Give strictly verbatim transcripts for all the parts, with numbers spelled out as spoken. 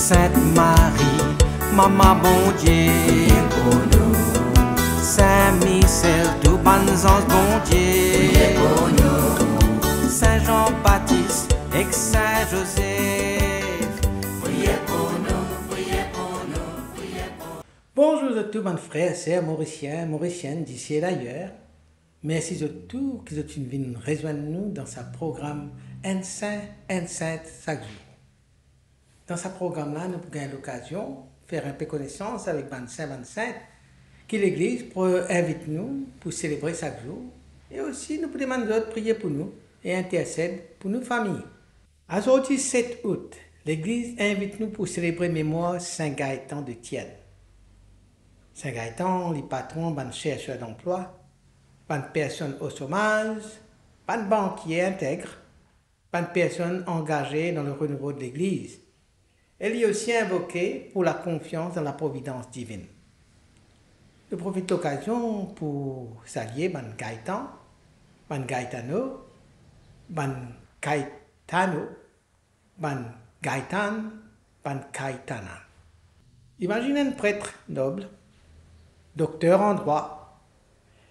Sint Marie, Mama Bondie, priye pou nou. Sin Misel, tou bann zanz Bondie, priye pou nou. Sin Zan Batis ek Sin Zozef, priye pou nou, priye pou nou, priye pou nou. Bonzour zot tou bann frer, ser morisien, morisienn, disi e dayer. Mersi zot tou ki zot finn vinn rezwenn nou dan sa program Enn Sin, Enn Sint sak zour. Dan sa program la, nou pou gagn lokazion fer inpe konesans avek bann sin, bann sint ki Legliz pou invit nou pou selebre sak zour, e osi nou pou demann zot priye pou nou e intersed pou nou fami. Azordi set out, Legliz invit nou pou selebre memwar Sin Gaetan de Tienn. Sin Gaetan, li patron bann cherser danplwa, bann personn o somaz, bann bankie integr, bann personn angaze dan le renouveau de Legliz. E li osi invoke pou lakonfians dan laprovidans divinn. Nou profit lokazion pou salie bann Gaetan, bann Gaetano, bann Kaetano, bann Gaetan, bann Kaetana. Imazinn enn pret nob, dokter an drwa,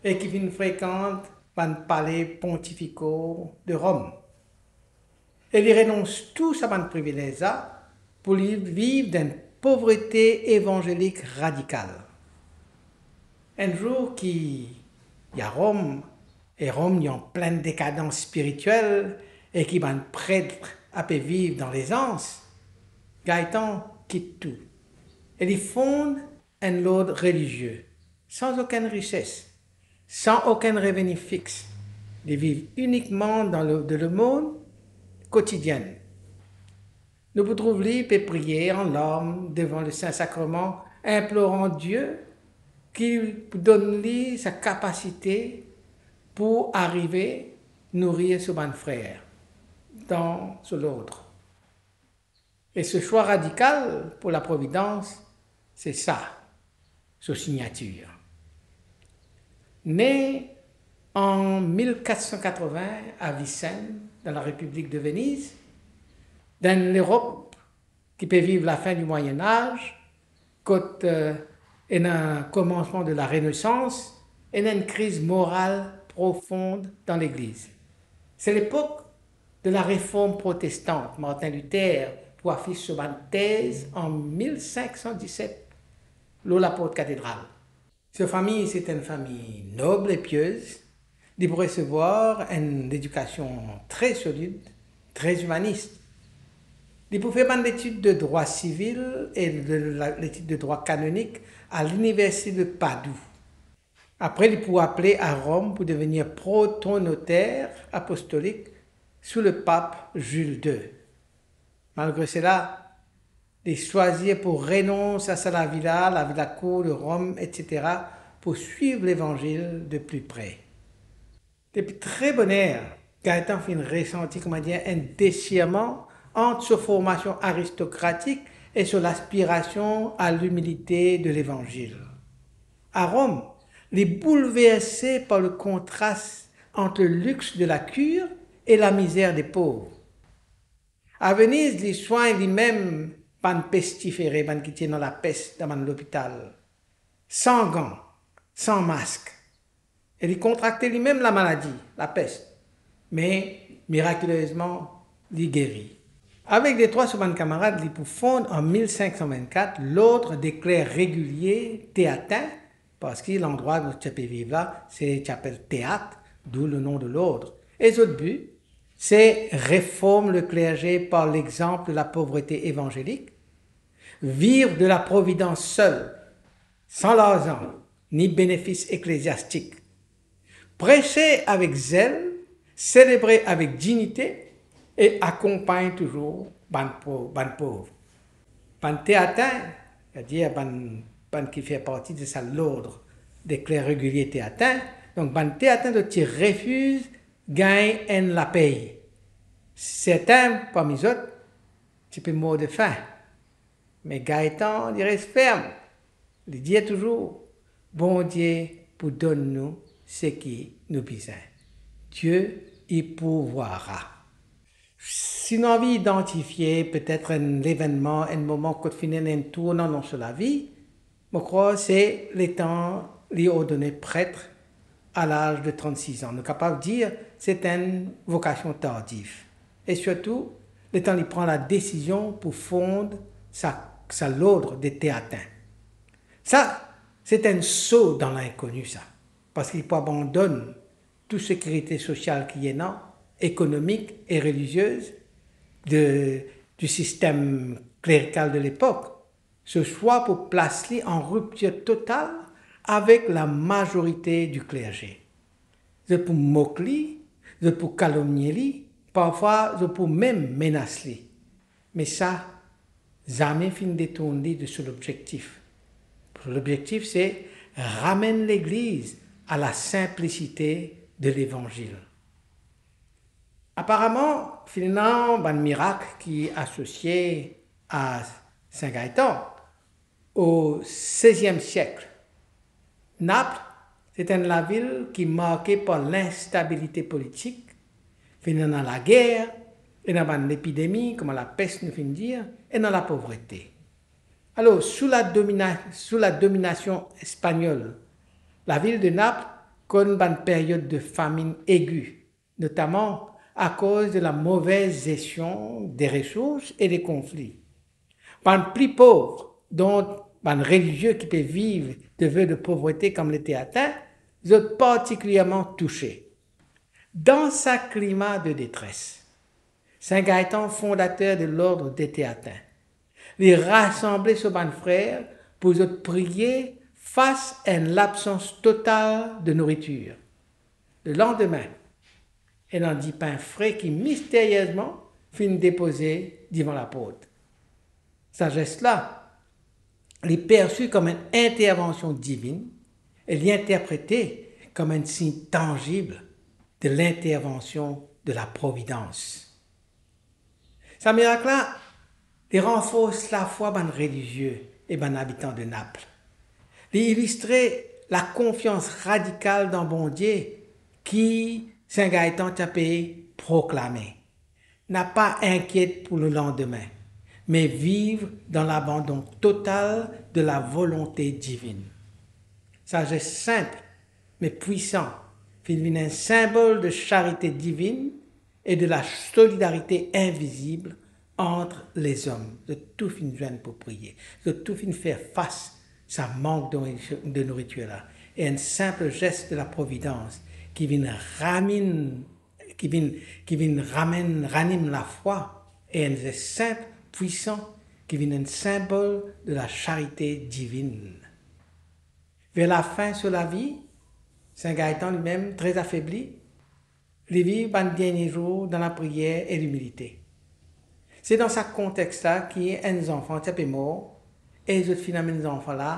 e ki finn frekant bann pale pontifiko de Rom. E li renons tou sa bann privilez la pou li viv dan enn povrete evanzelik radikal. Enn zour ki li a Rom, e Rom li an plin dekadans spiritiel e ki bann pret ape viv dan lezans, Gaetan kit tou e li fond enn lord relizie, san okenn rises, san okenn reveni fix. Li viv inikman dan le, de lemon kotidienn. Nou pou trouv li pe priye an larm devan le Sin Sakreman, inploran Die ki pou donn li sa kapasite pou arive nourir so bann frer dan so lord. E so swa radikal pou laprovidans, se sa, so signatir. Ne an mil kat san katrovin a Vicennes, dan larepiblik de Veniz, dan enn Lerop ki pe viv lafin di Moyen Age, kot, eh, ena komansman de la Renesans, ena enn kriz moral profond dan Legliz. Se lepok de la Reform Protestant, Martin Luther pou afis so bann tez an mil sink san diset lor laport katedral. So fami, se enn fami nob e piez. Li pou resevwar enn ledikasion tre solid, tre imanis. Li pou fer bann letid de drwa sivil e de la, letid de drwa kanonik a Liniversite de Padoue. Apre, li pou apele a Rom pou devenir protonoter apostolik sou lepap Jules deux. Malgre sela, li swazir pou renons a sa lavi la, lavi lakour de Rom, etsetera, pou swiv Levanzil de pli pre. Depi tre boner, Gaetan finn resanti, koumadir, enn desirman ant so formasion aristokratik e so laspirasion a limilite de Levanzil. A Rom, li boulverse par le kontras ant le lix de la kur e lamizer de pov. A Veniz, li swagn limem bann pestifere, bann ki ti ena lapes dan bann lopital, san gan, san mask. E li kontrakte limem lamaladi, lapes. Me, mirakilezman, li geri. Avek detrwa so bann kamarad, li pou fond an mil sink san vennkat L'Ordre des Clercs Réguliers Théatins, parski landrwa kot ti pe viv la, se ti apel Teat, d'où le nom de l'ordre. E zot bi, se reform le klerze par lexanp de la povrete evanzelik, viv de la providans sel, san larzan ni benefis ekleziastik. Prese avek zel, selebre avek dignite e akonpagn touzour bann po-, bann pov. Bann Teatin, setadir bann, bann ki fer parti de sa L'Ordre des Clercs Réguliers Théatins, donk bann Teatin, zot ti refiz gagn enn lapey. Sertin parmi zot ti pe mor de fin. Me Gaetan, li res ferm. Li dir touzour, Bondie pou donn nou seki nou bizin. Dieu y pourvoira. Si nou anvi idantifie petet enn levennman, enn moman kot finn ena enn tournan dan so lavi, mo krwar se letan li ordone pret a laz de trannsis an. Nou kapav dir se enn vokasion tardif. E sirtou, letan li pran ladesizion pou fond sa, sa lord de Théatin. Sa, se enn so dan linkoni sa, parski li pou abandonn tou sekirite sosial ki ena, ekonomik e reliziez de, du sistem klerikal de lepok, so swa pou plas li an riptir total avek lamazorite di klerze. Zot pou mok li, zot pou kalomnie li, parfwa zot pou mem menas li. Me sa zame finn detourn li de so lobzektif. So lobzektif se ramenn Legliz a la sinplisite de Levanzil. Aparaman, finn ena bann mirak ki asosie a Sin Gaetan o seziem siek. Naples, se enn lavil ki marke par linstabilite politik, finn ena lager, ena bann lepidemi, kouma lapes nou finn dir, ena lapovrete. Alor, sou la domina-, sou la dominasion espagnol, lavil de Naples konn bann period de faminn egi, notaman akoz de la movez zestion de resours e de konfli. Bann pli pov, dont bann relizie ki pe viv de ve de povrete kouma le Théatin, zot partikilierman touse. Dan sa klima de detres, Sin Gaetan, fondater de lord de Théatin, li rasanble so bann frer pou zot priye fas enn labsans total de nouritir. Le landime, ena dipin fre ki misteriezman finn depoze divan laport. Sa zes la, li persi kouma enn intervansion divinn e li interprete kouma enn sign tanzib de lintervansion de la providans. Sa mirak la, li ranfors lafwa bann relizie e bann abitan de Naples. Li ilistre lakonfians radikal dan Bondie ki Sin Gaetan ti pe proklame. Napa inkiet pou le landime, me viv dan labandon total de la volonte divinn. Sa zes sinp, me pwisan, finn vinn enn sinbol de sarite divinn e de la solidarite invizib ant lezom. Zot tou finn zwenn pou priye. Zot tou finn fer fas sa mank de, de nouritir la. E enn sinp zes de la providans ki vinn ramenn, ki vinn, ki vinn ramenn, ranim lafwa, e enn zes sinp, pwisan, ki vinn enn sinbol de la sarite divinn. Ver lafin so lavi, Sin Gaetan limem, tre afebli, li viv bann dernie zour dan lapriyer e limilite. Se dan sa kontex la ki enn zanfan ti pe mor e zot finn amenn zanfan la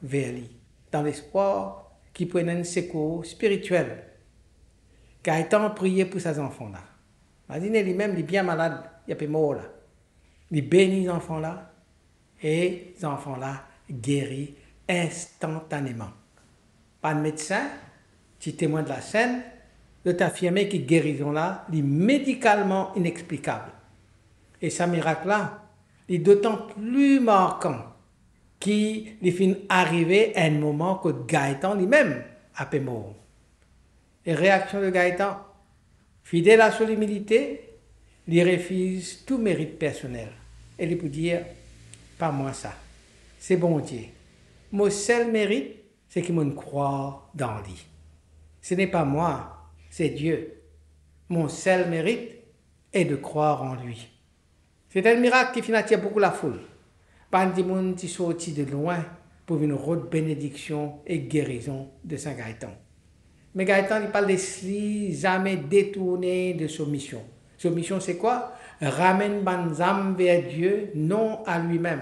ver li, dan lespwar ki pou ena enn sekour spiritiel. Gaetan priye pou sa zanfan la. Imazine limem, li bien malad, li pe mor la. Li beni zanfan la, e zanfan la geri instantaneman. Bann medsin ti temwin de lasenn, zot afirme ki gerizon la, li medikalman inexplikab. E sa mirak la, li dotan pli markan ki li finn arive enn moman kot Gaetan limem pe mor. E reaksion de Gaetan, fidel a so imilite, li refiz tou merit personel e li pou dir, "Pa mwa sa, se Bondie. Mo sel merit, se ki mo'nn krwar dan li. Ce n'est pas moi, c'est Dieu. Mon seul mérite est de croire en lui." Se enn mirak ki finn atir boukou lafoul. Bann dimoun ti sorti de lwin pou vinn rod benediksion e gerizon de Sin Gaetan. Me Gaetan, li pa les li zame detourne de so mision. So mision, se kwa? Ramenn bann zam ver Die, non a limem.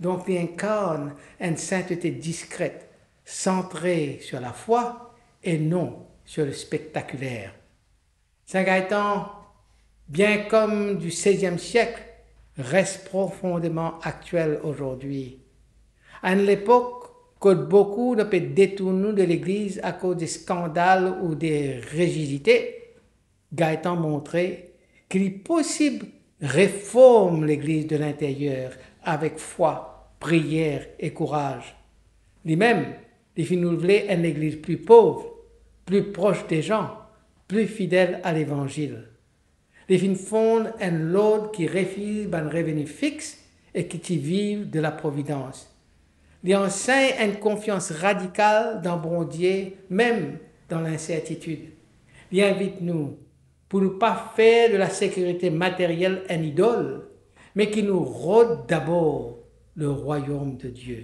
Donk, li inkarn enn sintete diskret, santre sur lafwa e non sur le spektakiler. Sin Gaetan, bien kom di seziem siek, res profondeman aktiel azordi. A enn lepok kot boukou nou pe detourn nou de legliz akoz de skandal ou de rizidite, Gaetan montre ki li posib reform legliz de linteryer avek fwa, priyer e kouraz. Limem, li finn oule enn legliz pli pov, pli pros de zan, pli fidel a Levanzil. Li finn fond enn lord ki refiz bann reveni fix e ki ti viv de laprovidans. Li ansegn enn konfians radikal dan Bondie, mem dan linsertitid. Li invit nou pou nou pa fer de lasekirite materyel enn idol, me ki nou rod dabor le rwayom de Die.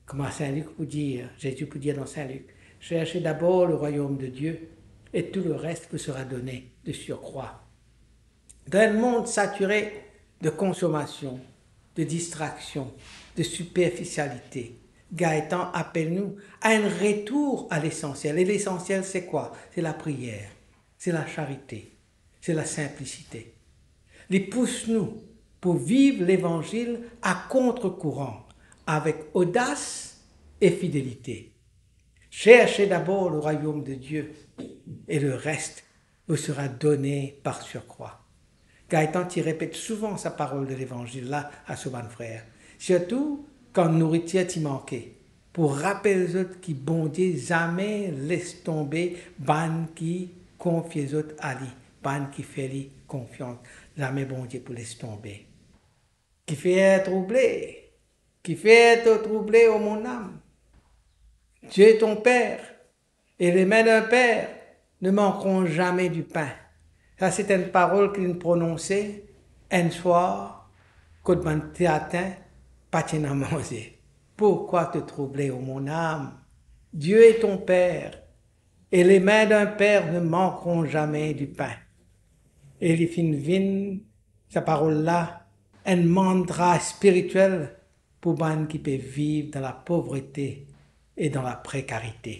Kouma Sin Lik pou dir, Zezi pou dir dan Sin Lik, "Cherchez d'abord le royaume de Dieu, et tout le reste vous sera donné de surcroît." Dan enn mond satire de konsomasion, de distraksion, de siperfisialite, Gaetan apel nou a enn retour a lesansiel. E lesansiel, se kwa? Se lapriyer, se lasarite, se lasinplisite. Li pous nou pou viv Levanzil a kontrekouran, avek odas e fidelite. Cherchez d'abord le royaume de Dieu et le reste vous sera donné par surcroît. Gaetan ti repet souvan sa parol de Levanzil la a so bann frer, sirtou kan nouritir ti manke, pou rapel zot ki Bondie zame les tonbe bann ki konfie zot a li, bann ki fer li konfians. Zame Bondie pou les tonbe. Kifer trouble? Kifer to trouble, o mon ame? Dieu est ton père, et les mains d'un père ne manqueront jamais du pain. Sa se enn parol ki linn prononse enn swar kot bann ti atin pa ti ena manze. Pourquoi te troubler, ô mon âme? Dieu est ton père, et les mains d'un père ne manqueront jamais du pain. E li finn vinn, sa parol la, enn mantra spiritiel pou bann ki pe viv dan lapovrete e dan laprekarite.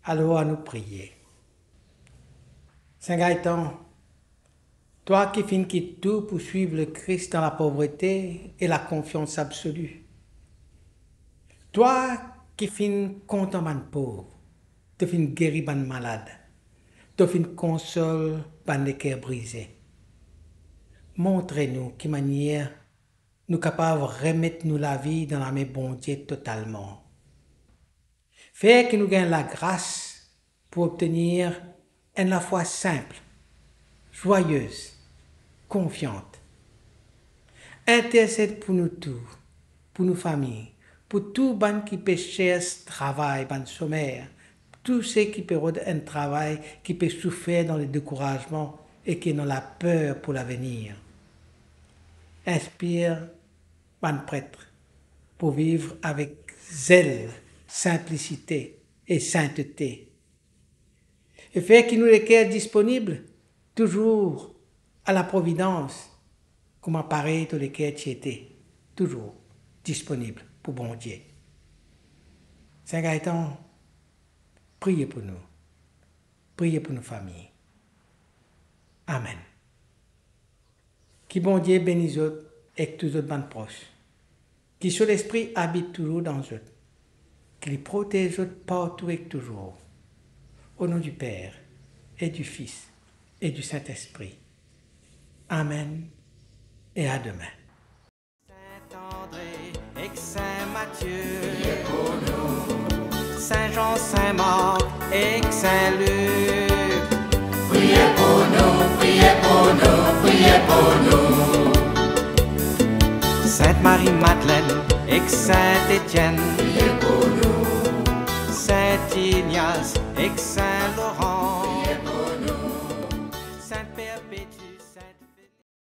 Alor, anou priye. Sin Gaetan, twa ki finn kit tou pou swiv Lekris dan lapovrete e lakonfians absoli, twa ki finn kontan bann pov, to finn geri bann malad, to finn konsol bann leker brize. Montre nou ki manier nou kapav remet nou lavi dan lame Bondie totalman. Fer ki nou gagn lagras pou obtenir enn lafwa sinp, zwayez, konfian. Intersed pou nou tou, pou nou fami, pou tou bann ki pe sers travay, bann somer, tou seki pe rod enn travay, ki pe soufer dan ledekourazman e ki ena laper pou lavenir. Inspir bann pret pou viv avek zel, sinplisite e sintete. E fer ki nou leker disponib touzour a laprovidans, kouma parey to leker ti ete touzour disponib pou Bondie. Sin Gaetan, priye pou nou. Priye pou nou fami. Amen. Ki Bondie beni zot ek tou zot bann pros. Ki so Lespri abit touzour dan zot. Ki li protez zot partou ek touzour. Au nom du Père, et du Fils, et du Saint-Esprit. Amen, et à demain. Saint André ek Saint Mathieu, priye pou nou. Saint Jean, Saint Marc ek Saint Luc, priye pou nou, priye pou nou, priye pou nou. Sainte Marie-Madeleine ek Saint Étienne, priye pou nou. Saint Ignace ek Saint Laurent,